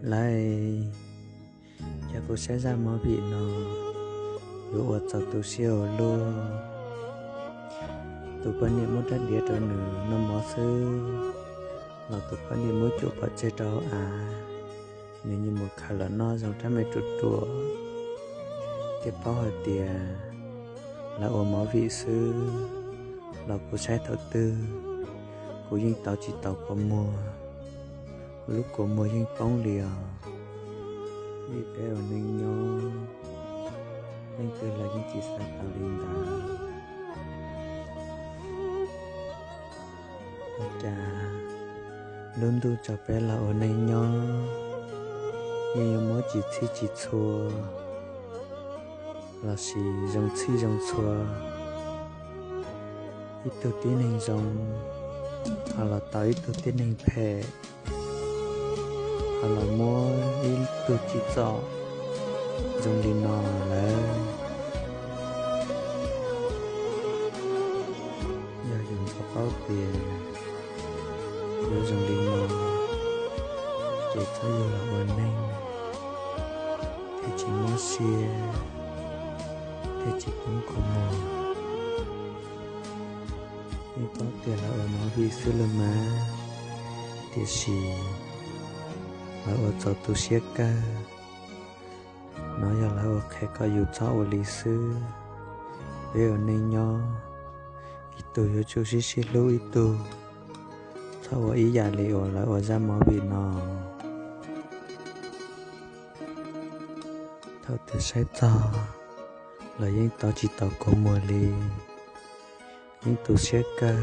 Lawv, yog kuv saib zaj movie no, yuav ua txaus tu siab ua luaj. Tus poj niam muab rab diav rau nws noj mov xwb, los tus poj niam muab cuam pov tseg rau hauv av, nws nyuam mus khaws los noj zoo rab me ruam ruam. Thiaj paub hais tias lawv ua movie xwb, los kuv saib thaum twg kuv yeej tau tsis tau kua muag, kuv lub kua muag yeej poob li os. Vim peb ua neej nyob, leej twg los yeej tsis xav tau li ntawd. Ua cas lub ntuj tso peb los ua neej nyob, yeej yuav muab tsis txhij tsis txhua, lossis zoo txhij zoo txhua. Ib tug tib neeg zoo, ho los tau ib tug tib neeg phem, ho los muab ib tug tsim txom zoo li no lawm. Yog yus txhob paub tias yuav zoo li no, ces txhob yug los ua neeg, thiaj tsis muab siab, thiaj tsis poob kua muag. Yeej paub tias lawv ua movie xwb los mas, tiam sis lawv ua txaus tu siab kawg. No yog lawv ua qhia kom yus txhob ua li xwb. Peb ua neej nyob, ib tug yuav tsum sib sib hlub ib tug, txhob ua ib yam li uas lawv ua zaj movie no. Thaum twg saib txog los yeej tau tsis tau kua muag li, yeej tu siab kawg,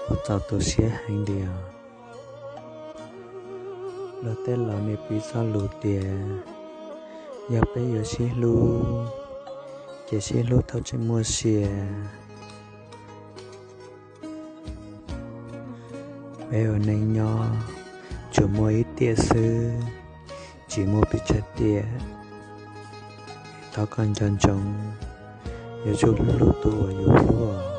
ua txaus tu siab heev li os. Luag tej laus niaj piv txoj lus tias, yog peb yuav sib hlub, ces sib hlub thaum tseem muaj sia. Peb ua neej nyob, tsuas muaj ib tiam xwb, tsis muaj pes tsawg tiam. Thov koj nco ntsoov, yuav tsum hlub tus uas yus hlub.